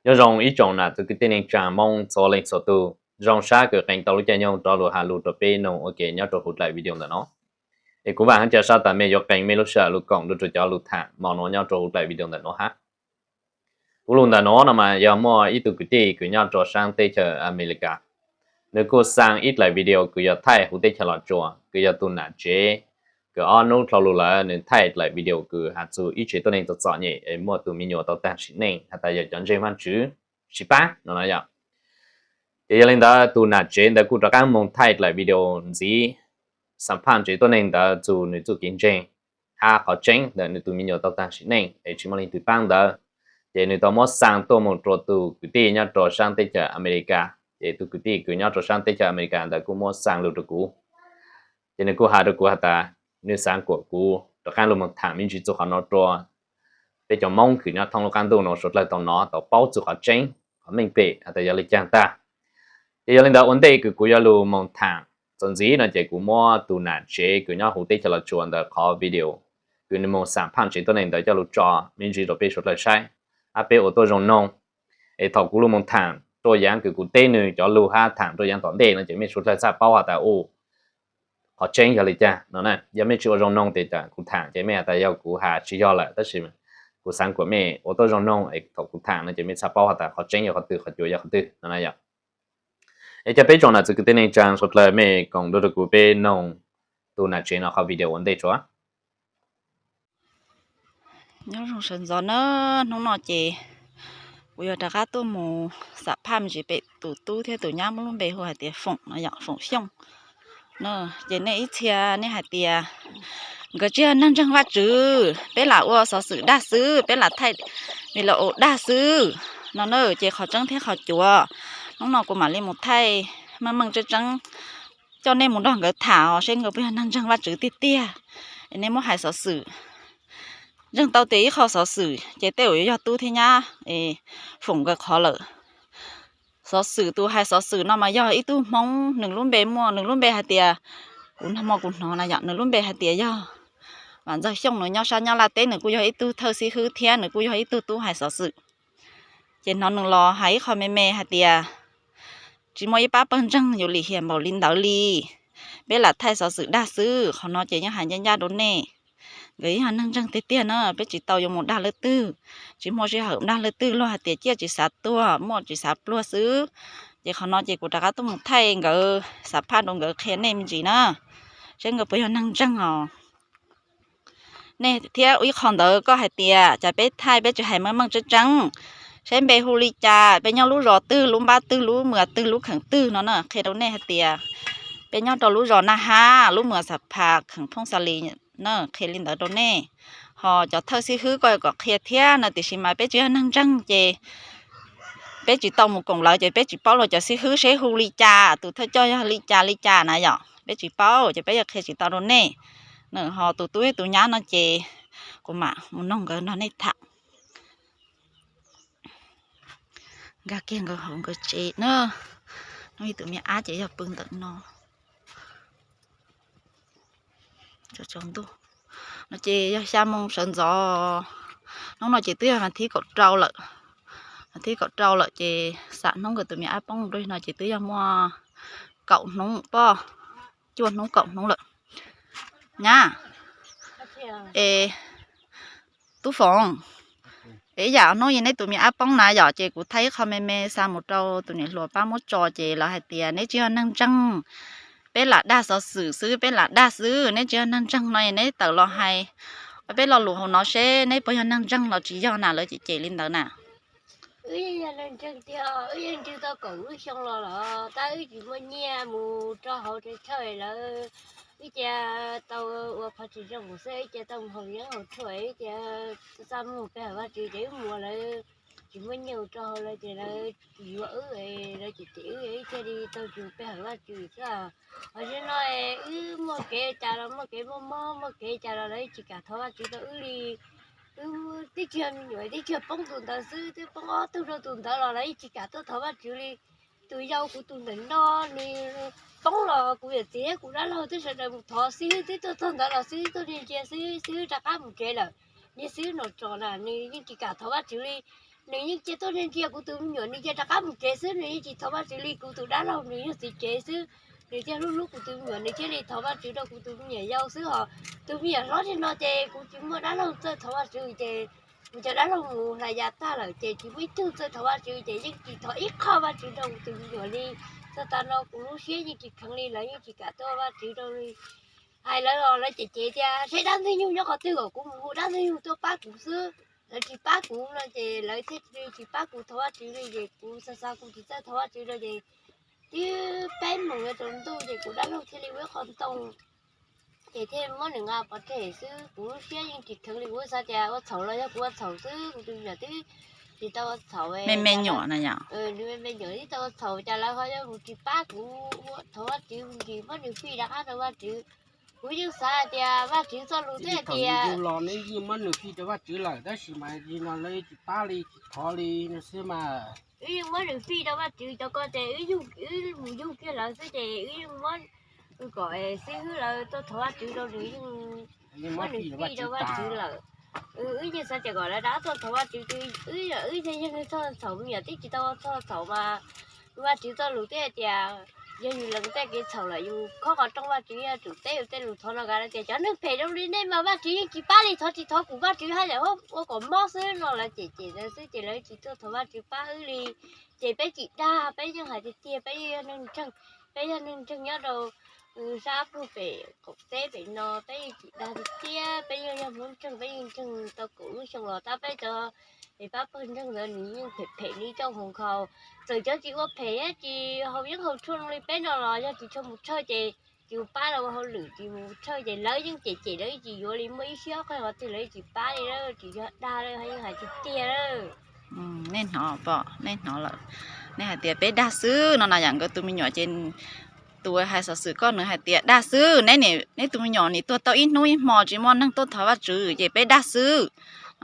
Nyob zoo ib tsoom nam txiv kwv tij neej tsaa Moob txhua leej txhua tug, zoo sab kws qee tau lub caij nyoog rov lug has lug rua peb noog ua ke nyob rua huv dlaim video ntawm no. Es kuv vaam hab ca sab tas mej yuav qee mej lub sij hawm lug koom nrug rua cov lug thaam mo nuav nyob rua huv dlaim video ntawm no hab. Kuv lug ntawm no no mas yog muaj ib tug kwv tij kws nyob rua saab teb chaws Amelikas, nwg kuj xaa ib dlaim video kws yog thaij huv teb chaws Los Tsuas, kws yog tug nam tsev kws ob nub dlhau lug lawm nwg thaij dlaim video kws has txug ib tsev tuab neeg txom txom nyem es muaj tug me nyuam tau taag sim neej has tas yog cov ntseeg Vaajtswv sib pab no yog. Ces yog le ntawd tug nam tsev ntawd kuj rov qaab moog thaij dlaim video ntxiv, xam phaj ntsev tuab neeg ntawd txug nwg txuj kev ntseeg hab qhov tseeb ntawm nwg tug me nyuam tau taag sim neej es tsis muaj leej twg paab ntawd. Ces nwg tau muab xaa tuaj moog rua tug kwv tij nyob rua saab teb chaws Amelikas, ces tug kwv tij kws nyob rua saab teb chaws Amelikas ntawd kuj muab xaa lug rua kuv. Ces nwg kuj has rua kuv has tas nwg xaav kuas kuv rov qaab lug moog thaam me ntsis txug qhov no rua peb cov Moob kws nyob thoob lub qaab ntuj no suav dlawg tau nov tau paub txug qhov tseeb qhov meej pem has tas yog le caag tag. Ces yog le ntawd ua ntej kws kuv yuav lug moog thaam txuas ntxiv no ces kuv muab tug nam tsev kws nyob huv teb chaws Los Tsuas ntawd qhov video kws nwg moog xam phaj ntsev tuab neeg ntawd coj lug tso me ntsis rua peb suav dlawg saib, hab peb ua tuab zoo noog. Es thaum kuv lug moog thaam ruaj yaav kws kuv teb nwg cov lug hab thaam ruaj yaav tom ntej no ces mej suav dlawg txhaj paub has tas u qhov tseeb yog le caag no. Yog mej tsis ua zoo noog tes tas kuv thaam ces mej has tas yog kuv has tsis yog lawm, tab sis kuv xaav kuas mej ua tuab zoo noog es thaum kuv thaam no ces mej txhaj paub has tas qhov tseeb yog qhov twg qhov cuav yog qhov twg no na yom. Es ca peb tsoom nam txiv kwv tij neej tsaa suav dlawg mej koom nrug rua kuv peb noog tug nam tsev no qhov video ua ntej tso. Nyob zoo sawv ntxov na, hnub no ces kuv yuav rov qab tuaj mus xam phaj me ntsis pem tus tub thiab tus nyab muaj lub npe hu hais tias Foom no yom, Foom Xyooj. Ces nej ib txhia nej hais tias nkawd tsis yog neeg ntseeg Vajtswv, peb lam ua xov xwm dag xwb, peb lam thaij video dag xwb no na. Ces qhov tseeb thiab qhov cuav, hnub no kuv mam li mus thaij meej meej tseeb tseeb coj nej mus nrog nkawd tham os, seb nkawd puas yog neeg ntseeg Vajtswv tiag tiag. Es nej muab hais xov xwm, ntseeg tau tias ib qho xov xwm ces tej zaum yuav yog tub thiab nyab Foom nkawd qhov lawm. Xov xwm, tus hais xov xwm no mas yog ib tug Hmoob, nws lub npe muaj, nws lub npe hais tias, kuv hnov, kuv hnov na yom, nws lub npe hais tias yog Vam Ntxawg Xyooj, nws nyob sab Nyab Laj teb, nws kuj yog ib tug thawj xib hwb thiab nws kuj yog ib tug tub hais xov xwm. Ces hnov nws los hais ib qho me me hais tias tsis muaj ib pab pawg ntseeg yuav lim hiam npaum li ntawd li, peb lam thaij xov xwm dag xwb. Qhov no ces yeej hais ncaj ncaj rau nej, nkawd yeej yog neeg ntseeg tiag tiag na, peb tsis tau yuav mus dag leej twg, tsis muaj sij hawm dag leej twg, luag hais tias ciaj tsis xav tuag, muaj tsis xav pluag xwb. Ces qhov no ces kuv rov qab tuaj mus thaij nkawd, xam phaj rau nkawd, qhia nej me ntsis na, seb nkawd puas yog neeg ntseeg os. Nej thiab ua ib qho ntawd koj hais tias cas peb thaij peb tsis hais meej meej tseeb tseeb, seb npe hu li cas, peb nyob lub zos twg, lub npab twg, lub muas twg, lub kheem twg no na, qhia rau nej hais tias peb nyob rau lub zos Naj Hab, lub muas Xam Phas, kheem Phooj Xa Lis na, qhia li ntawd rau nej. Ho cov thawj xib hwb koj kom qhia thiab no, tiam sis mas peb tsis yog neeg ntseeg ces peb tsis tau mus koom lawv ces peb tsis paub luag cov xib hwb seb hu li cas, tus thawj coj yog li cas li cas na yom, peb tsis paub ces peb yuav qhia tsis tau rau nej. Ho tus tub thiab tus nyab no ces kuv mam mus noog nkawd nrog nej tham. Nkag kiag nkawd hauv nkawd tsev na. Hnub ib tus me ab ces yog pw ntawm no. Tsaus ntuj no ces yog xya moo sawv ntxov. Hnub no ces twb yog vas thib kaum rau lawm. Vas thib kaum rau lawm ces xam hnub nkawd tus me ab poob rau no ces twb yog muaj kaum hnub poj, cuaj hnub kaum hnub lawm. Nyab, es Tub Foom, es yam hnub ib neb tus me ab poob na yom, ces kuv thaij ib qho me me xa mus rau tus niam hluas pab muab tso, ces lawv hais tias neb tsis yog neeg ntseeg, peb lam dag xov xwm xwb, peb lam dag xwb, neb tsis yog neeg ntseeg no neb tawm los hais, peb lo lus hauv no seb neb puas yog neeg ntseeg los tsis yog na, lawv cem cem li ntawd na. Wb yeej yog neeg ntseeg tiag, wb yeej ntseeg tau kaum lub xyoo los los tab wb tsis muaj nyiaj mus rau hauv tsev chaw lawv, wb cia tau ua qhov tsis zoo xwb, wb cia tau mus haus yeeb haus tshuaj, wb cia tau mus pe hawm Vajtswv ces wb mus lawv tsis muaj nyiaj mus rau hauv lawv ces lawv yuav wb, lawv cem cem wb, wb thiaj li tau tsis pe hawm Vajtswv xwb. Ho zaum no wb muaj kev cas los muaj kev muaj mob muaj kev cas los lawv tsis kam thov Vajtswv rau wb li. Wb twb tsis yog me nyuam, twb tsis yog poob tus ntawd xwb, twb poob ob tug rau tus ntawd los lawv tsis kam tuaj thov Vajtswv li. Tus yau kuv tus ntawm no nws poob los kuv yawm txiv kuv dab laug twb sawv daws mus thov xib hwb, twb tuaj txog ntawd los xib hwb tuaj ntsia xwb, xib hwb rov qab mus tsev lawm. Niag xib hwb nom tsom na nws yeej tsis kam thov Vajtswv li. nws yeej cia tuaj ntsia kuv tus me nyuam, nws cia rov qab mus tsev xwb, nws yeej tsis thov Vajtswv li. Kuv tus dab laug nws yog txiv tsev xwb, nws thiaj hlub hlub kuv tus me nyuam, nws thiaj li thov Vajtswv rau kuv tus me nyuam yau xwb os. Tus me nyuam hlob li no ces kuv tsis muaj dab laug txawj thov Vajtswv ces kuv cov dab laug mus hlais yas tag lawm ces tsis muaj ib tug txawj thov Vajtswv ces yeej tsis thov ib qho Vajtswv rau kuv tus me nyuam li. Txog tav no kuv lub siab yeej tsis kheev li, lawv yeej tsis kam tuaj Vajtswv rau li. Hais lawv los lawv cem cem tias seb dab ntxwg nyoog nyob qhov twg kom kuv mus hu dab ntxwg nyoog tuaj pab kuv xwb. Lawv tsis pab kuv no ces lawv thiaj li tsis pab kuv thov Vajtswv li ces kuv xav xav kuv tsis txawj thov Vajtswv no ces twb peb moos yuav tsaus ntuj ces kuv dab laug thiaj li ua ib qho ntoo ces thiaj muab nws nqa pov tseg xwb. Kuv lub siab yeej tsis kheev li, kuv xav tias ua txhaum los yog kuv ua txhaum xwb, kuv tus me nyuam twb tsis tau ua txhaum. Me me nyuam no yom, nws me me nyuam twb tau ua txhaum cas lawv ho yuav mus tsis pab kuv thov Vajtswv, mus tsis muab nws fij rov qab rau Vajtswv. Kuv yeej xav hais tias Vajtswv txoj lus twb hais tias los neb yeej muab nws fij rau Vajtswv lawm tab sis mas li no lawv tsis pab li tsis thov li no xwb mas. Wb yeej muab nws fij rau Vajtswv cov ko ces wb mus yug kiag lawv xwb ces wb yeej muab kom xib hwb lawv tuaj thov Vajtswv rau nws, yeej muab nws fij rau Vajtswv lawm. Wb yeej xav tias kom lawv rov tuaj thov Vajtswv, wb yog wb yog neeg txoj txhaum, me nyuam twb tsis tau txoj txhaum mas Vajtswv txoj lus twb hais tias yog yus lees tej kev txhaum lawm yus khob qhov rooj Vajtswv yuav tsum teb yus tej lus thov no. Kav tias cov neeg phem zoo li nej mas Vajtswv yeej tsis pab li, thov tsis thov kuv Vajtswv haj yam ua kom mob xwb no, lawv cem cem ntawd xwb ces lawv tsis tuaj thov Vajtswv pab wb li. Ces peb tsis dag, peb yeej hais tiag tiag, peb yeej yog neeg ntseeg, peb yog neeg ntseeg nyob rau sab pug pem qaum teb pem no, peb yeej tsis dag tiag tiag, peb yeej yog Hmoob ntseeg, peb yeej ntseeg tau kaum lub xyoo los tab peb cov pab pawg ntseeg ntawd nws yeej phem phem li coj hoo khaus. Txawm cov tsis ua phem thiab tsis haus yeeb haus tshuaj li peb no los yog tsis tshua mus tshawj ces tsis mus pab lawv ua hauj lwm, tsis mus tshawj ces lawv yeej cem cem, lawv yeej tsis yuav li, muaj ib siab qhov twg lawv yeej tsis pab li, tsis yog dag li, yeej hais tiag tiag lawm. Nej hnov, nej hnov lawm, nej hais tias peb dag xwb no na yom, nkawd tus me nyuam ces tus hais xov xwm koj nws hais tias dag xwb, neb tus me nyuam nim tuag tau ib hnub ib hmo tsis muaj neeg tuaj thov Vajtswv ces peb dag xwb.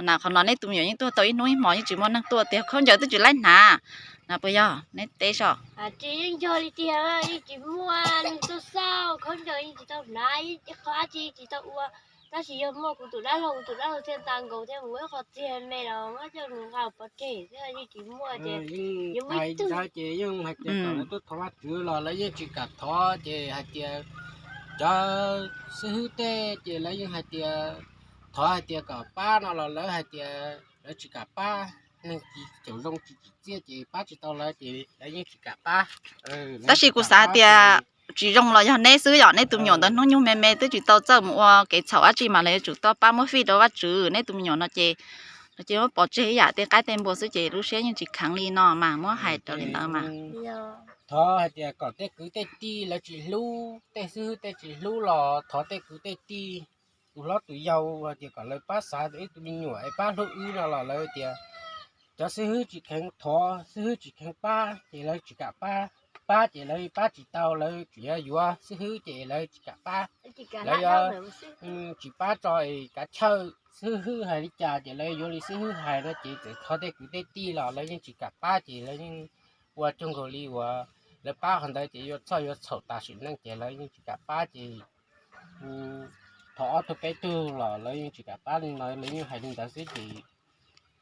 Na qhov no neb tus me nyuam yeej tuag tau ib hnub ib hmo yeej tsis muaj neeg tuaj, tias khaub ncaws twb tsis laib hnav na, puas yog? Neb teb soj. Tsis yeej yog li tiag, yeej tsis muaj neeg tuaj xauj, khaub ncaws yeej tsis tau hnav, qhov dab tsi tsis tau ua. Tab sis yog muaj kuv tus dab laug, kuv tus dab laug thiaj nta nkaus thiab mus ua ib qho txiag me los muab coj mus nqa pov tseg xwb, yeej tsis muaj ces yeej muaj ib tug ces yeej hais tias kom lawv tuaj thov Vajtswv los lawv yeej tsis kam thov ces hais tias cov xib hwb tej ces lawv yeej hais tias thov hais tias kom pab no los lawv hais tias lawv tsis kam pab, neeg tsis caum zoo tsis tsim txiaj ces pab tsis tau lawv ces lawv yeej tsis kam pab. Tab sis kuv xav tias tsis zoo los yog neb xwb yom, neb tus me nyuam ntawd hnub nyoog me me twb tsis tau txawj mus ua kev txhaum dab tsi mas lawv yuav tsum tuaj pab muab fij rau Vajtswv, neb tus me nyuam no ces lawv cia muab pov tseg ib yam tej qaib tej npua xwb ces lub siab yeej tsis kheev li no mas muab hais raws li ntawd mas. Thov hais tias kom tej kwv tej tij lawv tsis hlub, tej xib hwb tej tsis hlub los thov tej kwv tej tij, tus hlob tus yau hais tias kom lawv pab xav ib tus me nyuam es pab hlub wb no los lawv tias cov xib hwb tsis kheev thov, xib hwb tsis kheev pab ces lawv tsis kam pab, pab ces lawv pab tsis tau, lawv tsuas yuav yuav xib hwb ces lawv tsis kam pab. Lawv yuav tsis pab tso kav chawj, xib hwb hais li cas ces lawv yuav li xib hwb hais no ces txawm thov tej kwv tej tij los lawv yeej tsis kam pab ces lawv yeej ua cuag nkaus li uas lawv pab qhov ntawd ces yuav txhoj yuav txhaum tas sim neej ces lawv yeej tsis kam pab ces thov ob tug peb tug los lawv yeej tsis kam pab li no, lawv yeej hais li ntawd xwb ces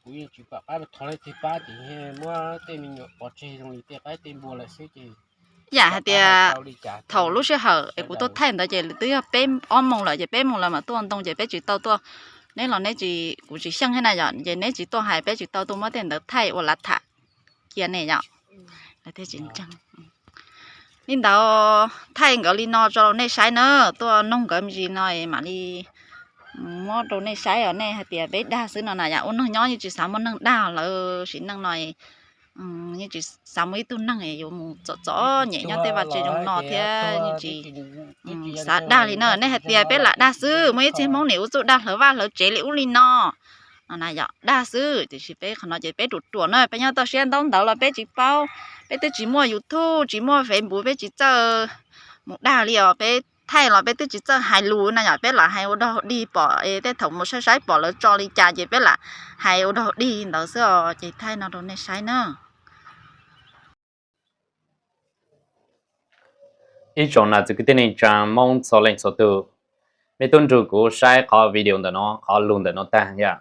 kuv yeej tsis kam pab, thov leej twg pab ces muab tej me nyuam pov tseg zoo li tej qaib tej npua lawm xwb ces. Yam hais tias thaum lub sij hawm es kuv tuaj thaij ntawd ces twb yog peb ob moos lawm ces peb moos lawm mam tuaj ntoo ces peb tsis tau tuaj, neb los neb tsis, kuv tsis xyeej thiab na yom, ces neb tsis tuaj hais peb tsis tau tuaj muab tej ntawd thaij ua lav tham cia nej yom. Li ntawd thaij nkawd li no tso rau nej saib na, tuaj noog nkawd me ntsis no mam li muab rau nej saib os. Nej hais tias peb dag xwb no na yom, ua neeg nyob yeej tsis xav muaj neeg dag, lawv sim neej no yeej tsis xav muaj ib tug neeg yuav mus txom txom nyem nyob tej vaj tse zoo no thiab yeej tsis xav dag li na. Nej hais tias peb lam dag xwb, muaj ib txhia Hmoob nim ua txuj dag hlawv vaj hlawv tsev li ub li no, no na yom, dag xwb. Tiam sis peb qhov no ces peb ruam ruam na, peb nyob toj siab ntaub ntawv los peb tsis paub, peb twb tsis muaj YouTube tsis muaj Facebook peb tsis txawj mus dag li os, peb thaij los peb twb tsis txawj hais lus na yom, peb lam hais ua dog dig pom, tej thaum mus saib saib pom lawv tso li cas ces peb lam hais ua dog dig ntawd xwb os, ces thaij no rau nej saib na. Ib tsoom nam txiv kwv tij neej tsaa Moob txhua leej txhua tug, mej tub nrug kuv saib qhov video ntawm no, qhov lug ntawm no taag yom.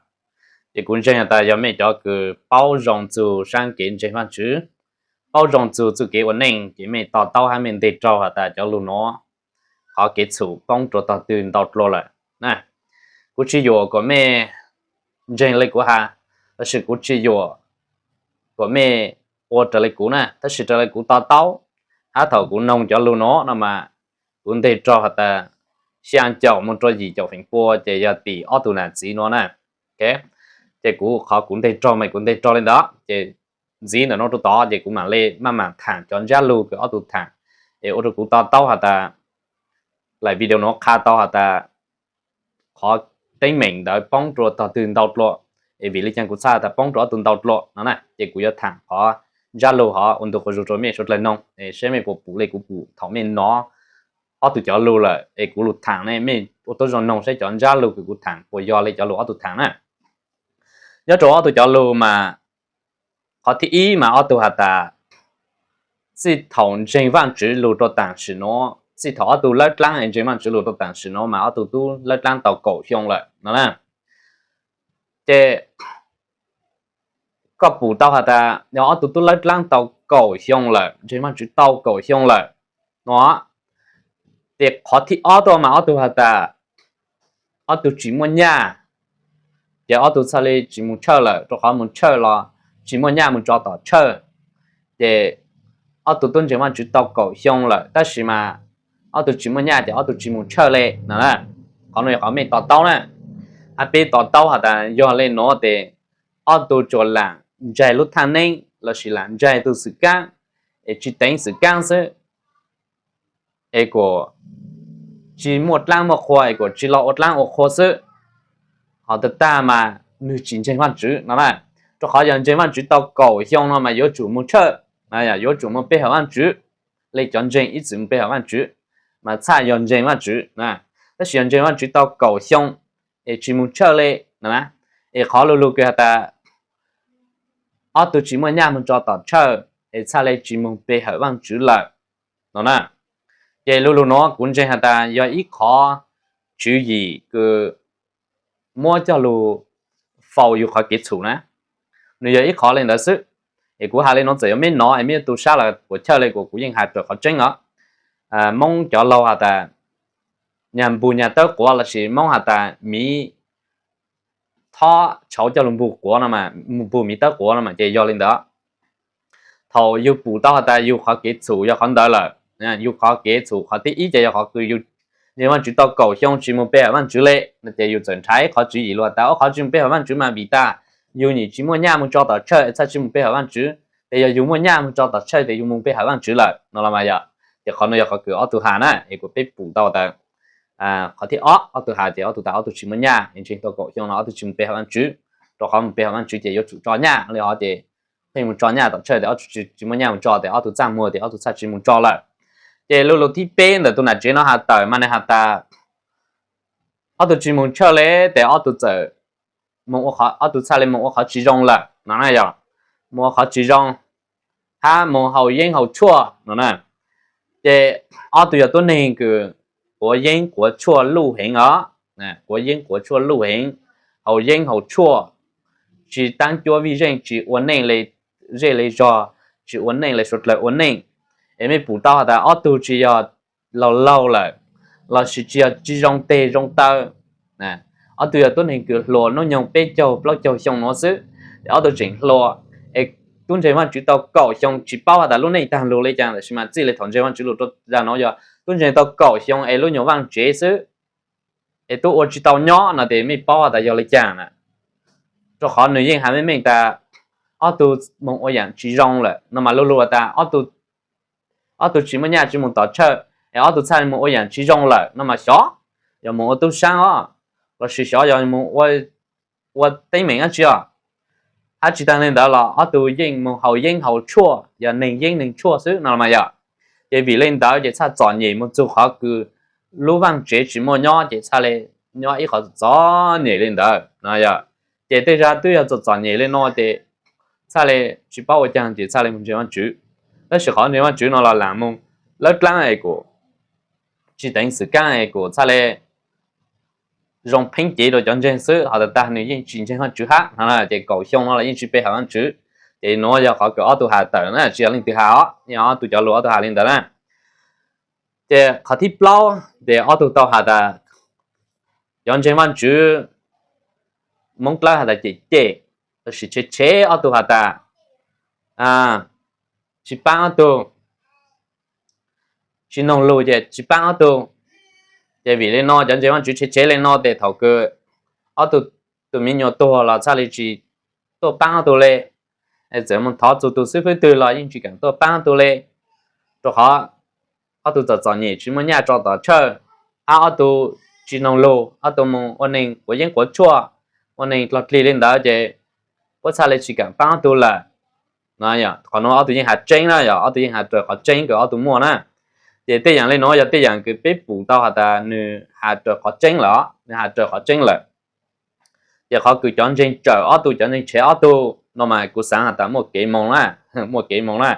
Ces kuv ntseeg has tas yog mej cov kws paub zoo txug saab kev ntseeg Vaajtswv, paub zoo txug txuj kev ua neej, ces mej to taub hab mej nteg raug has tas cov lug nuav, qhov kev txhum poob rua tog twg ntau dlua lawm na. Kuv tsi yuam kuas mej ntseeg le kuv has, tab sis kuv tsi yuam kuas mej ua raws le kuv na, tab sis raws le kuv to taub, hab thaum kuv noog cov lug nuav no mas kuv nteg raug has tas xyaa caum moog rua yim caum feem pua ces yog tim ob tug nam txiv nuav na. Ces kuv, qhov kuv nteg raug mas kuv nteg raug le ntawd, ces ntxiv ntawm nuav rua tod ces kuv mam le maj mam thaam cov ntsab lug kws ob tug thaam, es ua rua kuv to taub has tas laim video nuav qha tau has tas qhov teeb meem ntawd poob rua tog twg ntau dlua, es vim le caag kuv txhaj has tas poob rua ob tug ntau dlua no na. Ces kuv yuav thaam qhov ntsab lug hov ua ntu quas zug rua mej suav dlawg noog, es saib mej puas pum le kuv pum thaum mej nov ob tug cov lug lawm, es kuv lug thaam ne mej ua tub zoo noog saib cov ntsab lug kws kuv thaam puas yog le cov lug ob tug thaam na. Nyob rua ob tug cov lug mas, qhov thib ib mas ob tug has tas, txij thaum ntseeg Vaajtswv lug rua taam sim nuav, txij thaum ob tug lawb dlaab es ntseeg Vaajtswv lug rua taam sim nuav mas ob tug tub lawb dlaab tau kaum xyoo lawm no na. Ces koj pum tau has tas yog ob tug tub lawb dlaab tau kaum xyoo lawm, ntseeg Vaajtswv tau kaum xyoo lawm no, ces qhov thib ob tuaj mas ob tug has tas ob tug tsi muaj nyaj, ces ob tug txhaj le tsi moog tshawj lawm, rua qhov moog tshawj los tsi muaj nyaj moog tso tom tshawj. Ces ob tug tub ntseeg Vaajtswv tau kaum xyoo lawm tab sis mas ob tug tsi muaj nyaj ces ob tug tsi moog tshawj le no. Qhov nuav yog qhov mej to taub na. Hab peb to taub has tas yog le nuav tes ob tug tsuas laam ntsaig lub thaaj neeb lossis laam ntsaig tug xwm kaab, es tsi teev xwm kaab xwb, es kuas tsi muaj dlaab muaj qhua, es kuas tsi lo ua dlaab ua qhua xwb, ho tag tag mas nwg tsi ntseeg Vaajtswv no na. Rua qhov yog ntseeg Vaajtswv tau kaum xyoo no mas yuav tsum moog tshawj, yuav tsum moog pe hawm Vaajtswv, le cov ntseeg ib txwm moog pe hawm Vaajtswv mas txhaj yog ntseeg Vaajtswv. Tab sis yog ntseeg Vaajtswv tau kaum xyoo es tsi moog tshawj le no, es qhov lu lug kws has tas ob tug tsi muaj nyaj moog tso tom tshawj es txhaj le tsi moog pe hawm Vaajtswv lawm no na. Ces lu lug nuav kuv ntseeg has tas yog ib qhov tswv yim kws muab coj lug faus yug qhov kev txhum na. Nwg yog ib qhov le ntawd xwb. Es kuv has le nuav txawm yog meb nov es meb yuav tu sab los puas chawj le kuas kuv yeej has raws qhov tseeb os. Moob cov laug has tas nyag npug nyag tawb quav lossis Moob has tas miv thob tshauv coj lug npug quav no, npug miv tawb quav no mas ces yog le ntawd. Thaum yug pum tau has tas yug qhov kev txhum yog qhov ntawd lawm, yug qhov kev txhum qhov thib ib ces yog qhov kws yug ntseeg Vaajtswv tau kaum xyoo tsis moog pe hawm Vaajtswv le no ces yug txawm nrhav ib qhov tswv yim lug has tas ua qhov tsis moog pe hawm Vaajtswv mas vim tas yug nyam tsis muaj nyaj moog tso tom tshawj es txhaj tsis moog pe hawm Vaajtswv, ces yog yug muaj nyaj moog tso tom tshawj ces yug moog pe hawm Vaajtswv lawm no los mas yog. Ces qhov nuav yog qhov kws ob tug has na, es kuas peb pum tau tas qhov thib ob, ob tug has ces ob tug tas ob tug tsis muaj nyaj es ntseeg tau kaum xyoo no ob tug tsis moog pe hawm Vaajtswv, rua qhov moog pe hawm Vaajtswv ces yuav tsum tso nyaj le hov ces pheej moog tso nyaj tom tshawj tes ob tug tsis muaj nyaj moog tso tes ob tug txaj muag tes ob tug txhaj tsis moog tso lawm. Ces lu lug thib peb ntawm tug nam tsev no has tawm mas nwg has tas ob tug tsis moog tshawj le tes ob tug txawm, ob tug txhaj le moog ua qhov tsis zoo lawm no na, yog moog ua qhov tsis zoo hab moog haus yeeb haus tshuaj no na. Ces ob tug yog tuab neeg kws quav yeeb quav tshuaj luj heev os, quav yeeb quav tshuaj luj heev, haus yeeb haus tshuaj, tsis taab cuab vij zeej, tsis ua neej le zej le zog, tsis ua neej le suav dlawg ua neej. Es mej pum tau has tas ob tug tsis yog laug laug lawm lossis tsis yog tsis zoo teg zoo taw. Ob tug yog tuab neeg kws hluas hnub nyoog peb caug plaub caug xyoo nuav xwb, es ob tug tseem hluas, es tub ntseeg Vaajtswv tau kaum xyoo tsis paub has tas lub neej taag lug le caag tab sis mas txij le thaum ntseeg Vaajtswv lug rua zag nuav yog tub ntseeg tau kaum xyoo es lub nyuas vaaj tsev xwb, es tub ua tsis tau nyob no tes mej paub has tas yog le caag na. Rua qhov nwg yeej has meej meej tas ob tug moog ua yaam tsis zoo lawm no mas lu lug has tas ob tug tsis muaj nyaj tsis moog tom tshawj, es ob tug txhaj moog ua yaam tsis zoo lawm no mas xyov yog moog ua tub saab os, lossis xyov yog moog ua teeb meem dlaab tsi os. Hab tsis taag le ntawd los ob tug yeej moog haus yeeb haus tshuaj, yog neeg yeeb neeg tshuaj xwb no mas yog. Ces vim le ntawd ces txhaj txom nyem moog txug qhov kws lub vaaj tsev tsis muaj nyob ces txhaj le nyob ib qhov txom nyem le ntawd no yog. Ces tej zag twb yog txom txom nyem le nuav ces txhaj le tsis paub ua caag ces txhaj le moog ntseeg Vaajtswv. Tab sis qhov ntseeg Vaajtswv no los laam moog lawb dlaab es kuas tsis teev xwm kaab es kuas txhaj le zoo pheej cev rau cov ntseeg xwb, ho tag tag nws yeej tsis ntseeg Vajtswv hab no. Ces kaum xyoo no los yeej tsis pe hawm Vajtswv. Ces nuav yog qhov kws ob tug has tawm na, tsis yog leej twg has os, yog ob tug cov lus ob tug has li ntawd na. Ces qhov thib plaub ces ob tug tau has tas cov ntseeg Vajtswv Moob Dlawb has tas cem cem, tab sis tshev tshev ob tug has tas tsis paab ob tug, tsis noog lug ces tsis paab ob tug. Ces vim li no cov ntseeg Vajtswv tshev tshev li no tes thaum kws ob tug tus me nyuam tuag los txhaj li tsis tuaj paab ob tug le. Txawm moog thov txug tus xib fwb twg los yeej tsis kaam tuaj paab ob tug le, rau qhov ob tug txom txom nyem tsis muaj nyaj tso tom tshawj, hab ob tug tsis noog lug, ob tug moog ua neeg quav yeeb quav tshuaj, ua neeg dlog dlig li ntawd ces puab txhaj li tsis kaam paab ob tug lawm. Qhov nuav ob tug yeej has tseeb na, yog ob tug yeej has raws qhov tseeb kws ob tug muaj na. Ces tej yaam li nuav yog tej yaam kws peb pum tau has tas nws has raws qhov tseeb lawm, nws has raws qhov tseeb lawm. Ces qhov kws cov ntseeg tsawm ob tug, cov ntseeg tshev ob tug no mas kuv xaav has tas muaj kev moog na, muaj kev moog na.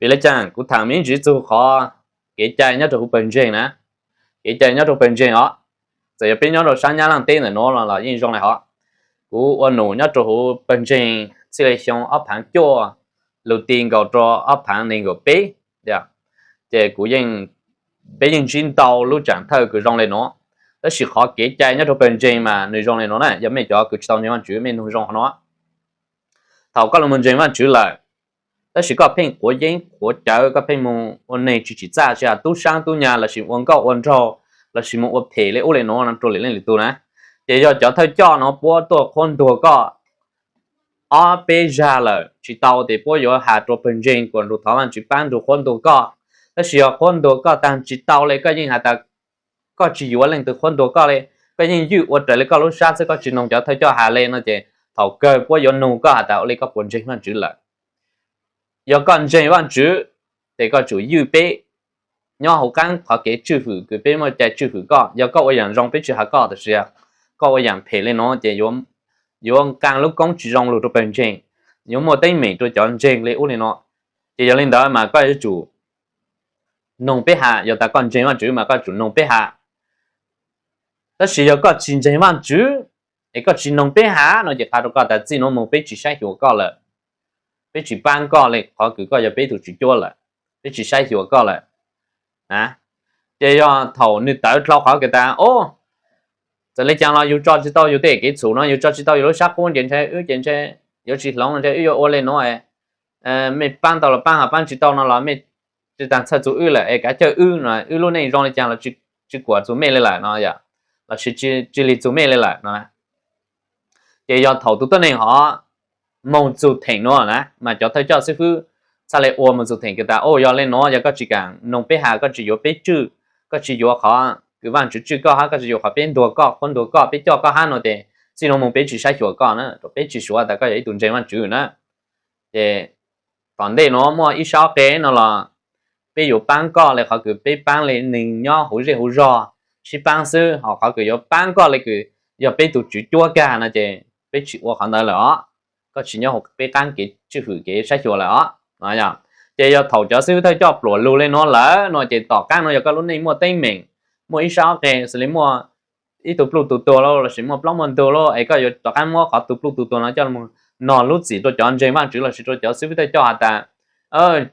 Vim le caag kuv thaam me ntsis txug qhov kev cai nyob rau huv pawg ntseeg na, kev cai nyob rau pawg ntseeg os. Txawm yog peb nyob rau sab Nyab Laaj teb ntawm nuav los yeej zoo le hov. Kuv ua num nyob rau huv pawg ntseeg txij li xyoo ob phaav cuaj lug ti nkaus rau ob phaav neeg nkaum peb, ces kuv yeej, peb yeej ntsib ntau lub tsaam thawj kws zoo le nuav. Tab sis qhov kev cai nyob rau pawg ntseeg mas nws zoo le nuav na, yog mej cov kws tsis tau ntseeg Vaajtswv mej nug zoo qhov nuav. Thaum koj lug moog ntseeg Vaajtswv lawm, tab sis koj pheej quav yeeb quav cawv, koj pheej moog ua neeg tsis tsim txaj, tsis has tub saab tub nyag lossis ua nkauj ua nraug lossis moog ua phem le ub le nuav rau lwm leej lwm tug na, ces yog cov thawj coj nuav puab tuaj qhuab ntuas koj ob peb zag lawm tsis tau tes puab yuav has rua pawg ntseeg kuas nrug thov Vaajtswv paab nrug qhuab ntuas koj. Tab sis yog qhuab ntuas koj taag tsis tau le koj yeej has tas koj tsis yuav leej twg qhuab ntuas koj le, koj yeej ywj ua raws le koj lub sab xwb, koj tsis noog cov thawj coj has le no ces thaum kawg puab yuav nug koj has tas ua le koj puas ntseeg Vaajtswv lawm. Yog koj ntseeg Vaajtswv tes koj tsum ywj peb nyob huv qaab qhov kev tswj hwm kws peb muaj cai tswj hwm koj. Yog koj ua yaam zoo peb tsis has koj, tab sis koj ua yaam phem le nuav ces yuav nqaa lub koob tsis zoo lug rua pawg ntseeg, yuav muaj teeb meem rua cov ntseeg le ub le nuav. Ces yog le ntawd mas koj yuav tsum noog peb has, yog tas koj ntseeg Vaajtswv mas koj tsum noog peb has. Tab sis yog koj tsis ntseeg Vaajtswv es koj tsis noog peb has no ces qha rua koj tas txij nuav moog peb tsis saib xyuas koj lawm, peb tsis paab koj le qhov kws koj yog peb tug tswv cuab lawm, peb tsis saib xyuas koj lawm. Ces yog thaum nwg tawv dlhau qhov kws tas, o, txawm le caag los yug tso tsis tau yug tej kev txhum no, yug tso tsis tau yug lub sab qub ces ntshe wb ces ntshe yuav tsis hloov, ntshe wb yuav ua le nuav, mej paab tau los paab, ho paab tsis tau no los mej tsis taag txhawj txug wb lawm es kav cawg wb no, wb lub neej zoo le caag los tsis kuam txug mej le lawm no, lossis tsis lig txug mej le lawm no. Ces yog thaum tus tuab neeg hov moog txug theem nuav na mas cov thawj coj xib fwb txhaj le ua moog txug theem kws tas, o, yog le nuav yog koj tsis kaam noog peb has, koj tsis yuav peb tswj, koj tsis yuav qhov kws Vaajtswv tswj koj hab koj tsis yuav qhov peb ntuas koj, qhuab ntuas koj, peb coj koj hab no ces txij nuav moog peb tsis saib xyuas koj na, rua peb tsis suav tas koj yog ib tug ntseeg Vaajtswv na. Ces tom ntej nuav muaj ib sab ob qe no los peb yuav paab koj le qhov kws peb paab le neeg nyob huv zej huv zog sib paab xwb, ho qhov kws yuav paab koj le kws yog peb tug tswv cuab kag no ces peb tsis ua qhov ntawd lawm os. Koj tsis nyob huv peb qaab kev tswj hwm kev saib xyuas lawm os. Ces yog thaum cov xib fwb thawj coj pluam lug le nuav lawm no ces tom qaab nuav yog koj lub neej muaj teeb meem, muaj ib sab ob qe xws li muaj ib tug pluj tug tuag lauj lossis muaj plaub muaj ntug lauj es koj yuav rov qaab muab qhov tug pluj tug tuag no coj moog nog lub txim rua cov ntseeg Vaajtswv lossis rua cov xib fwb thawj coj has tas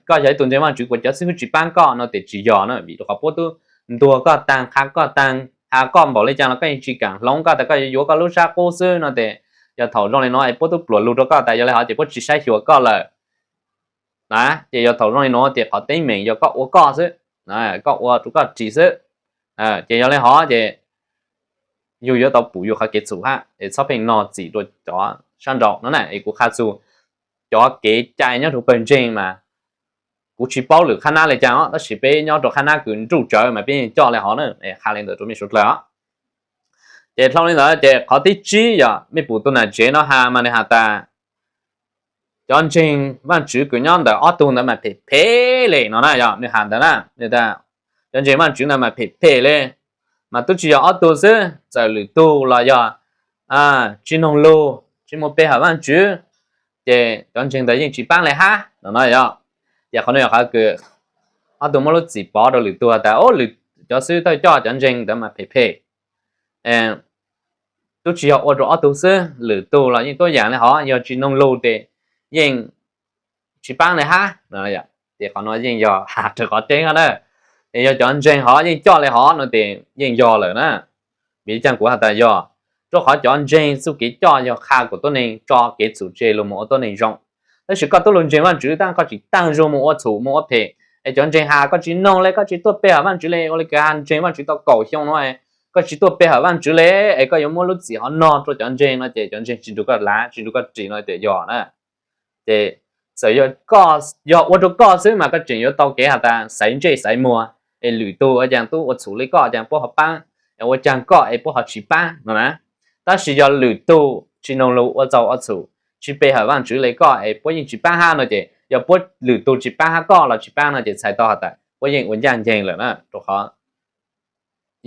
koj yog ib tug ntseeg Vaajtswv kuas cov xib fwb tsis paab koj no ces tsis yog na, vim rua qhov puab tub ntuas koj taag, qha koj taag, has koj npaum le caag los koj yeej tsis kaam hloov, koj tas koj yuav yuav koj lub sab qub xwb no ces yog thaum zoo le nuav es puab tub pluam lug rua koj tas yog le hov ces puab tsis saib xyuas koj lawm na. Ces yog thaum zoo le nuav ces qhov teeb meem yog koj ua koj xwb, koj ua rua koj ris xwb. Ces yog le hov ces yug yuav tau pum yug qhov kev txhum hab es txhob pheej nog txim rua cov sab nraud no na. Es kuv qha txug cov kev cai nyob rua pawg ntseeg mas kuv tsis paub lwm qhab nab le caag os, tab sis peb nyob rua qhab nab kws nruj tsawv mas peb yeej coj le hov na, qha le ntawd rua mej suav dlawg os. Ces dlhau le ntawd ces qhov thib tsib yog mej pum tug nam tsev no has mas nwg has tas cov ntseeg Vaajtswv kws nyob ntawm ob tug ntawd mas phem phem le no na, yog nwg has ntawd na, nwg tas cov ntseeg Vaajtswv ntawd mas phem phem le, mas tub tsis yog ob tug xwb, txawm lwm tug los yog tsis noog lug, tsis mus pe hawm Vaajtswv, ces cov ntseeg ntawd yeej tsis paab le hab no no yog. Ces qhov no yog qhov kws ob tug muab lub txim pov rau lwm tug tas, o, cov xib fwb thawj coj cov ntseeg ntawd mas phem phem, tub tsis yog ua rau ob tug xwb, lwm tus los yeej tuab yam li hov, yog tsis noog lus ces yeej tsis paab li hab. Ces qhov no yeej yog has rau qhov tseeb na. Es yog cov ntseeg hov yeej coj li hov no ces yeej yog lawm na. Vim li cas kuv has tas yog? Rau qhov cov ntseeg txuj kev coj yog qha kom tuab neeg tso kev txhum tseg lug mus ua tuab neeg zoo. Tab sis koj tub lug ntseeg Vaajtswv tab koj tsis taag zug mus ua txhum mus ua phem, es cov ntseeg has koj tsis noog le, koj tsis tuaj pe hawm Vaajtswv le, ua li kag ntseeg Vaajtswv tau kaum xyoo no koj tsis tuaj pe hawm Vaajtswv le, es koj yuav muab lub txim hov nog rau cov ntseeg no ces cov ntseeg tsis nrug koj lav tsis nrug koj ris no tias yog na. Ces txawm yog ua rau koj xwb mas koj tseem yuav tau kev has tas xaiv ntsej xaiv muag, es lwm tug ua caag tub ua txhum le koj caag puab ho paab, es ua caag koj es puab ho tsis paab no na. Tab sis yog lwm tug tsis noog lug ua txhaum ua txhum, tsis pe hawm Vaajtswv le koj es puab yeej tsis paab hab no ces yog puab lwm tug tsis paab hab koj los tsis paab no ces txhais tau has tas puab yeej ua ncaaj nceeg lawm na. Rau qhov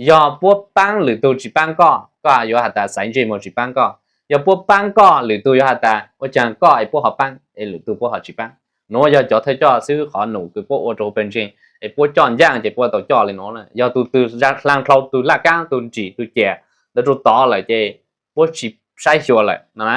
yog puab paab lwm tug tsis paab koj, koj yuav has tas xaiv ntsej muag tsis paab koj. Yog puab paab koj, lwm tug yuav has tas ua caag koj es puab ho paab es lwm tug puab ho tsis paab. Nuav yog cov thawj coj xib hwb qhov num kws puab ua rau pawg ntseeg es puab coj ncaaj ces puab tau coj li nuav. Yog tug twg hlaa dlhau, tug laj kaab, tug nrim tug cam ntawd rau tod lawm ces puab tsis saib xyuas lawm no na.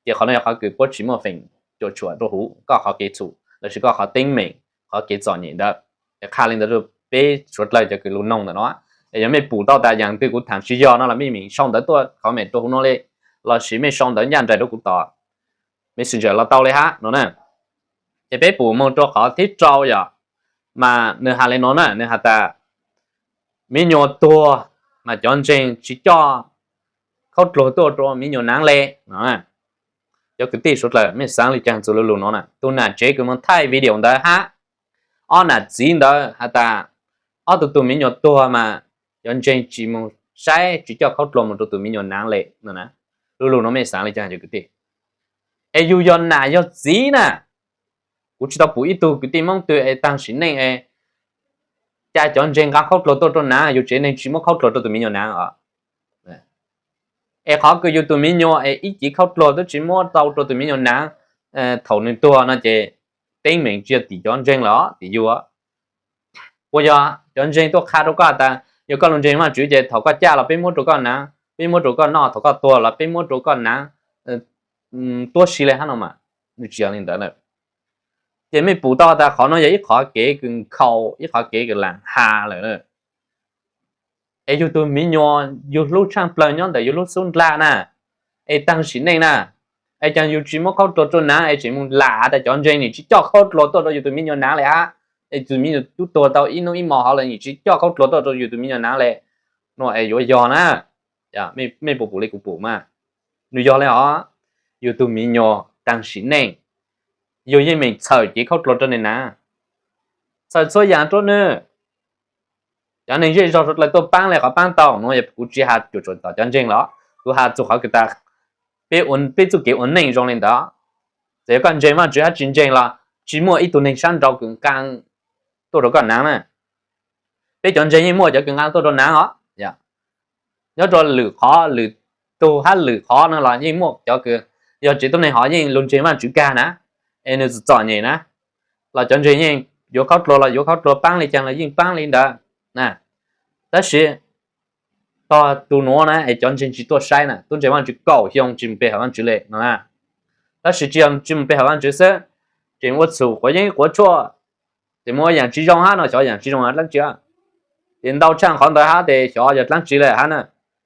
Ces qhov no yog qhov kws puab tsis muaj feem cuam tshuam rau huv koj qhov kev txhum lossis koj qhov teeb meem, qhov kev txom nyem ntawd. Es qha li ntawd rau peb suav dlawg cov kws lug noog ntawm no, es yog mej pum tau tas yaam twg kuv thaam tsis yog no los mej meem sau ntawv tuaj comment rau huv no le, lossis mej sau ntawv ncaj nraim rau kuv tom Messenger los tau le hab no na. Ces peb pum moog rau qhov thib rau yom, mas nwg has le no na, nwg has tas miv nyuas tuag mas cov ntseeg tsis coj khaub dluag tuaj rau miv nyuas naav le no. Cov kwv tij suav dlawg mej xaav le caag txug lu lug no na? Tug nam tsev kws moog thaij video ntawd hab ob nam txiv ntawd has tas ob tug tug miv nyuas tuag mas cov ntseeg tsis moog saib, tsis coj khaub dluag moog rau tug miv nyuas naav le no na. Lu lug no mej xaav le caag cov kwv tij? Es yug yog nam yog txiv na, kuv tsis tau pum ib tug kwv tij Moob twg es taag sim neej es ca cov ntseeg nqaa khaub dluag tuaj rau naav, yug tsev neeg tsis muab khaub dluag rau tug miv nyuas naav os. Es qhov kws yug tug miv nyuas es ib cev khaub dluag tub tsis muab tau rau tug miv nyuas naav thaum nwg tuag no ces teeb meem tsis yog tim cov ntseeg lawm, tim yug. Puas yog cov ntseeg tuaj qha rau koj has tas yog koj lug ntseeg Vaajtswv ces thaum koj caj los peb muab rau koj naav, peb muab rau koj noj, thaum koj tuag los peb muab rau koj naav tuab si le hab no mas? Nws tsis yog li ntawd lawm. Ces mej pum tau tas qhov no yog ib qhov kev kws nkhaus, ib qhov kev kws lam has lawm. Es yug tug miv nyuas yug hlub tshaaj plawg nyob ntawm yug lub xub ndlag na, es taag sim neej na, es caag yug tsis muab khaub dluag rau naav es tseem moog lam has tas cov ntseeg nim tsis coj khaub dluag tuaj rau yug tug miv nyuas naav le hab, es tug miv nyuas tub tuag tau ib nub ib mo hov lawm nim tsis coj khaub dluag tuaj rau yug tug miv nyuas naav le no, es yuav yog na? Mej puas pum le kuv pum mas? Nws yog le hov, yug tug miv nyuas taag sim neej, yug yeej meem txhawm cev khaub dluag rau nwg naav, txhawm txhua yaam rau nwg. Cov neeg zej zog suav dlawg tuaj paab le qhov paab tau no, yog kuv tsis has cuam tshuam tom cov ntseeg los, kuv has txug qhov kws tas peb txuj kev ua neej zoo le ntawd. Txawm yog koj ntseeg Vaajtswv hab tsis ntseeg los tsis muaj ib tug neeg sab nraud kws nqaa tuaj rau koj naav na. Peb cov ntseeg yeej muaj cov kws nqaa tuaj rau naav os. Nyob rau lwm qhov, lwm tug hab lwm qhov no los yeej muaj cov kws yog tsev tuab neeg hov yeej lug ntseeg Vaajtswv kag na, es nws txom txom nyem na, los cov ntseeg yeej yuav khaub dluag los yuav khaub dluag, paab le caag los yeej paab le ntawd na. Tab sis tog tus nuav na es cov ntseeg tsis tuaj saib na, tub ntseeg Vaajtswv kaum xyoo tsis mus pe hawm Vaajtswv le no na. Tab sis tsis yog tsis mus pe hawm Vaajtswv xwb, tseem ua txhum quav yeeb quav tshuaj, ces muaj yaam tsis zoo hab no, xyov yaam tsis zoo dlaab tsi. Ces ntau tshaaj qhov ntawd hab tes xyov yog dlaab tsi le hab na.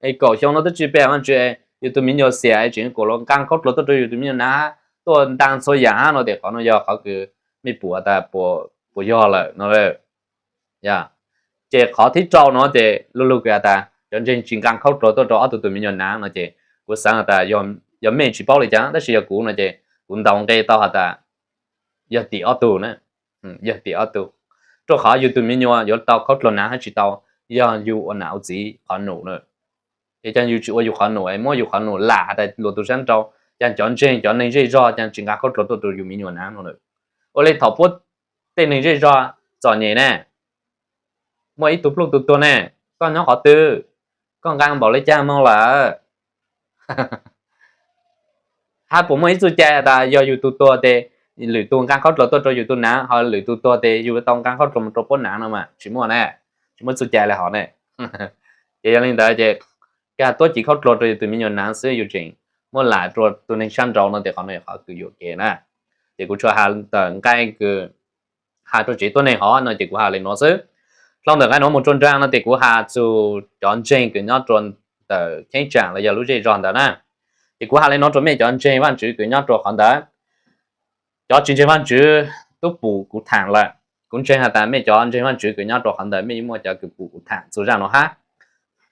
Es kaum xyoo no twb tsis pe hawm Vaajtswv, yug tug miv nyuas xiam es tseem kuas los nqaa khaub dluag tuaj rau yug tug miv nyuas naav, tuaj ntaa txhua yaam hab no, tes qhov no yog qhov kws mej pum tas puas yog lawm no. Ces qhov thib rau no ces lu lug kws has tas cov ntseeg tsis nqaa khaub dluag tuaj rau ob tug tug miv nyuas naav no ces kuv xaav has tas yog mej tsis paub le caag, tab sis yog kuv no ces kuv ntaus nqe tau has tas yog tim ob tug na. Yog tim ob tug, rau qhov yug tug miv nyuas yuav tau khaub dluag naav hab tsis tau, yog yug ua nam ua txiv qhov num na. Es caag yug tsis ua yug qhov num es muab yug qhov num lam has tas luag tug sab nraud, caag cov ntseeg cov neeg zej zog caag tsis nqaa khaub dluag tuaj rau yug miv nyuas naav no. Ua le thaum puab tej neeg zej zog txom nyem ne, muaj ib tug pluj tug tuag ne, koj nyob qhov twg, koj nqaa npaum le caag moog lawm? Hab puas muaj ib txuj cai tas yog yug tug tuag tes lwm tug nqaa khaub dluag tuaj rau yug tug naav, ho lwm tug tuag tes yug tau nqaa khaub dluag moog rau puab naav no mas? Tsis muaj ne, tsis muaj txuj cai le hov ne. Ces yog le ntawd ces Kag tuab ci khaub dluag rau yus tus me nyuam naav xwb yus tseem muab lam rua tug neeg sab nraud no tes qhov no yog qhov kws yuam kev na. Ces kuv tsuas has tawm nqai kws has rua tsev tuab neeg hov no ces kuv has le nuav xwb. Dhau ntawm nqai nuav moog rua nraag no tes kuv has txug cov ntseeg kws nyob rua ntawm cheeb tsam los yog lub zej zog ntawd na. Ces kuv has le nuav rua mej cov ntseeg Vaajtswv kws nyob rua qhov ntawd. Cov tsis ntseeg Vaajtswv tub pum kuv thaam lawm. Kuv ntseeg has tas mej cov ntseeg Vaajtswv kws nyob rua qhov ntawd mej yeej muaj cov kws pum kuv thaam txug zaj nuav hab.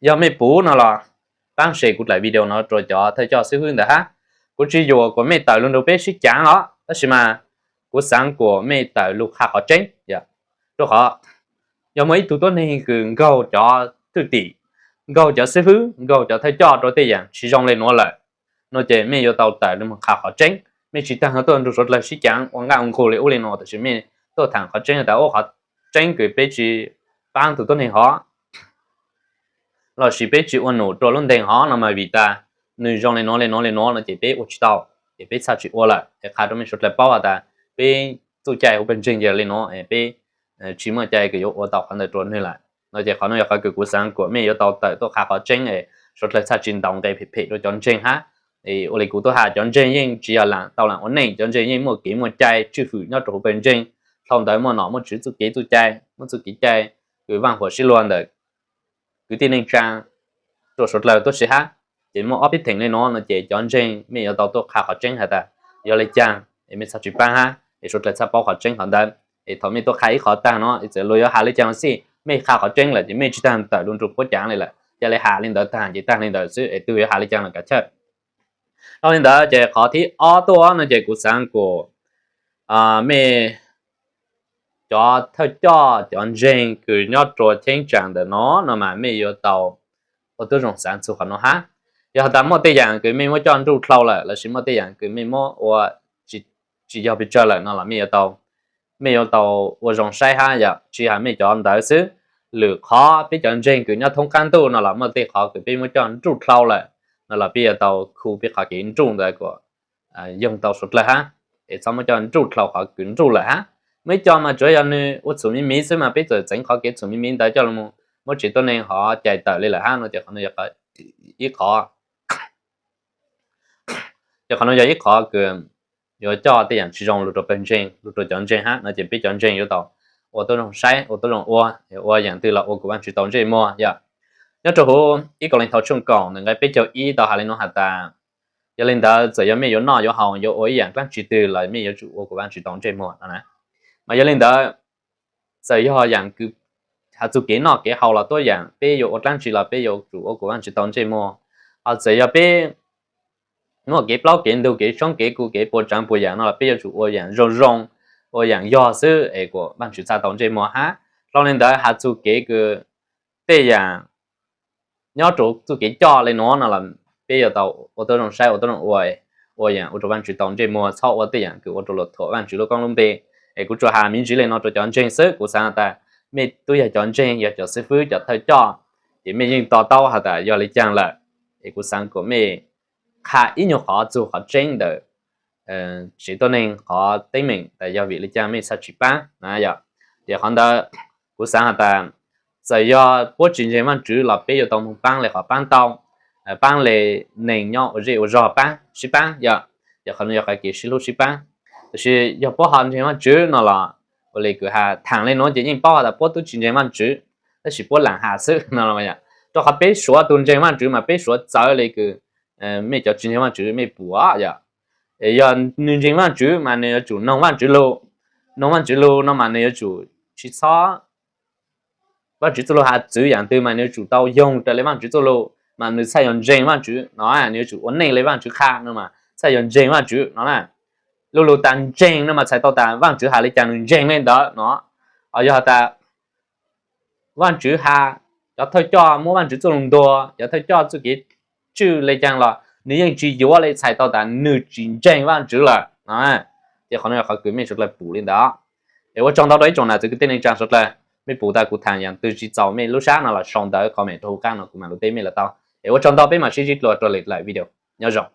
Yog mej pum no los paab share kuv dlaim video no rua cov thawj coj xib hwb ntawd hab. Kuv tsis yuam kuas mej tawm lug nrug peb sib caav os, tab sis mas kuv xaav kuas mej tawm lug qha qhov tseeb. Rua qhov yog muaj ib tug tuab neeg kws nkaug cov thwj tim, nkaug cov xib hwb, nkaug cov thawj coj rua tej yaam tsis zoo le nuav lawm no ces mej yuav tau tawm lug moog qha qhov tseeb. Mej tsis taag tuaj nrug suav dlawg sib caav ua nqaj ua nqug le ub le nuav, tab sis mej tuaj thaam qhov tseeb tas ub qhov tseeb kws peb tsis paab tug tuab neeg hov lossis peb tsis ua num rua lub nteeg hov no mas vim tas nwg zoo le nuav le nuav le nuav no ces peb ua tsis tau, ces peb txhaj tsis ua lawm. Es qha rua mej suav dlawg paub has tas peb txuj cai huv pawg ntseeg yog le nuav, peb tsis muaj cai kws yuav ua tau qhov ntawd rua nwg lawm no ces qhov no yog qhov kws kuv xaav kuas mej yuav tau tawm tuaj qha qhov tseeb es suav dlawg txhaj tsis ntaus nqe phem phem rua cov ntseeg hab. Ua le kuv tub has cov ntseeg yeej tsis yog lam tau lam ua neej, cov ntseeg yeej muaj kev muaj cai tswj hwm nyob rua huv pawg ntseeg. Dhau ntawd muaj nom muaj tswv txuj kev txuj cai, muaj txuj kev cai kws vaaj huam sib luag ntawm kwv tij neej tsaa rua suav dlawg tuab si hab. Ces muaj ob peb theem le nuav no ces cov ntseeg mej yuav tau tuaj qha qhov tseeb has tas yog le caag es mej txhaj tsis paab hab es suav dlawg txhaj paub qhov tseeb qhov ntawd. Es thaum mej tuaj qha ib qhov taag no es txawm luag yuav has le caag los xij mej qha qhov tseeb lawm ces mej tsis taag tawm lug nrug puab caav le lawm, ca le has le ntawd taag ces taag le ntawd xwb es tug yuav has le caag los kav chawj. Dhau le ntawd ces qhov thib ob tuaj no ces kuv xaav kuas mej cov thawj coj cov ntseeg kws nyob rua cheeb tsam ntawm no no mas mej yuav tau ua tub zoo xaav txug qhov no hab. Yog has tas muaj tej yaam kws mej muab coj nruj dlhau lawm lossis muaj tej yaam kws mej muab ua tsis yog pes tsawg lawm no los mej yuav tau, mej yuav tau ua zoo saib hab yom, tsis has mej cov ntawd xwb. Lwm qhov peb cov ntseeg kws nyob thoob qaab ntuj no los muaj tej qhov kws peb muab coj nruj dlhau lawm no los peb yuav tau khu peb qhov kev nruj ntawd kuas yoog tau suav dlawg hab, es txhob muab coj nruj dlhau qhov kws nruj lawm hab. Muaj ib co mas tsuav yog nwg ua txhum miv miv xwb mas peb txawm txeev qhov kev txhum miv miv ntawd coj lug moog muab tsev tuab neeg hov cais tawm le lawm hab no ces qhov no yog ib qhov, ces qhov no yog ib qhov kws yuav coj tej yaam tsis zoo lug rua pawg ntseeg, lug rua cov ntseeg hab no ces peb cov ntseeg yuav tau ua tub zoo saib, ua tub zoo ua, ua yaam twg los ua kuas Vaajtswv tau ntsej muag yom. Nyob rua huv ib Kauleethaus tshooj kaum ntawm nqai peb caug ib tau has le nuav has tas, yog le ntawd txawm yog mej yuav noj yuav haus yuav ua ib yaam dlaab tsi twg los mej yuav tsum ua kuas Vaajtswv tau ntsej muag no na. Mas yog le ntawd txawm yog yaam kws has txug kev noj kev haus los tuab yaam peb yuav ua dlaab tsi los peb yuav tsum ua kuas Vaajtswv tau ntsej muag. Hos txawm yog peb muaj kev plaub kev ntug kev tshoob kev kuv kev puas tsaav puas yaam no los peb yuav tsum ua yaam zoo zoo, ua yaam yog xwb es kuas Vaajtswv txhaj tau ntsej muag hab. Dhau le ntawd has txug kev kws tej yaam nyob rua txuj kev coj le nuav no los peb yuav tau ua tub zoo saib ua tub zoo ua, ua yaam ua rua Vaajtswv tau ntsej muag, txhob ua tej yaam kws ua rua luag thuam Vaajtswv lub koob lub npe. Es kuv tsuas has me ntsis le no rua cov ntseeg xwb, kuv xaav tas mej tub yog cov ntseeg yog cov xib fwb cov thawj coj, ces mej yeej to taub has tas yog le caag lawm. Es kuv xaav kuas mej qha ib nyuag qhov txug qhov tseeb ntawm tsev tuab neeg qhov teeb meem tas yog vim le caag mej txhaj tsis paab na yom. Ces qhov ntawd kuv xaav has tas txawm yog puab tsis ntseeg Vaajtswv los peb yuav tau moog paab le qhov paab tau, paab le neeg nyob ua zej ua zog paab sib paab yom. Ces qhov no yog qhov kev sib hlub sib paab. Tab sis yog puab ho ntseeg Vaajtswv no los ua le kws has thaam le nuav ces yeej paub has tas puab tub tsis ntseeg Vaajtswv, tab sis puab laam has xwb no. Rua qhov peb suav tug ntseeg Vaajtswv mas peb suav txawv le kws mej cov tsis ntseeg Vaajtswv mej pum yom. Yog nwg ntseeg Vaajtswv mas nwg yuav tsum noog Vaajtswv lug, noog Vaajtswv lug no mas nwg yuav tsum tsis txhob, Vaajtswv txuj lug has txwv yaam twg mas nwg yuav tsum tau yoog raws le Vaajtswv txuj lug mas nwg txhaj yog ntseeg Vaajtswv no, nwg yuav tsum ua neej le Vaajtswv qha no mas txhaj yog ntseeg Vaajtswv no na. Lu lug tas ntseeg no mas txhais tau tas Vaajtswv has le caag nwg ntseeg le ntawd no. Yog has tas Vaajtswv has, cov thawj coj muab Vaajtswv txuj lug ntuag, cov thawj coj txuj kev tswj le caag los nwg yeej tsis yuav le, txhais tau tas nwg tsis ntseeg Vaajtswv lawm no. Ces qhov no yog qhov kws mej suav dlawg pum le ntawd. Es ua tsaug ntau rua ib tsoom nam txiv kwv tij neej tsaa suav dlawg, mej pum tas kuv thaam yaam twg tsis txaus mej lub sab no los sau ntawv comment rua huv qaab no kuv mam lug teb mej lawm tau. Es ua tsaug ntau, peb mam sib ntsib dlua rua lwm daim video. Nyob zoo.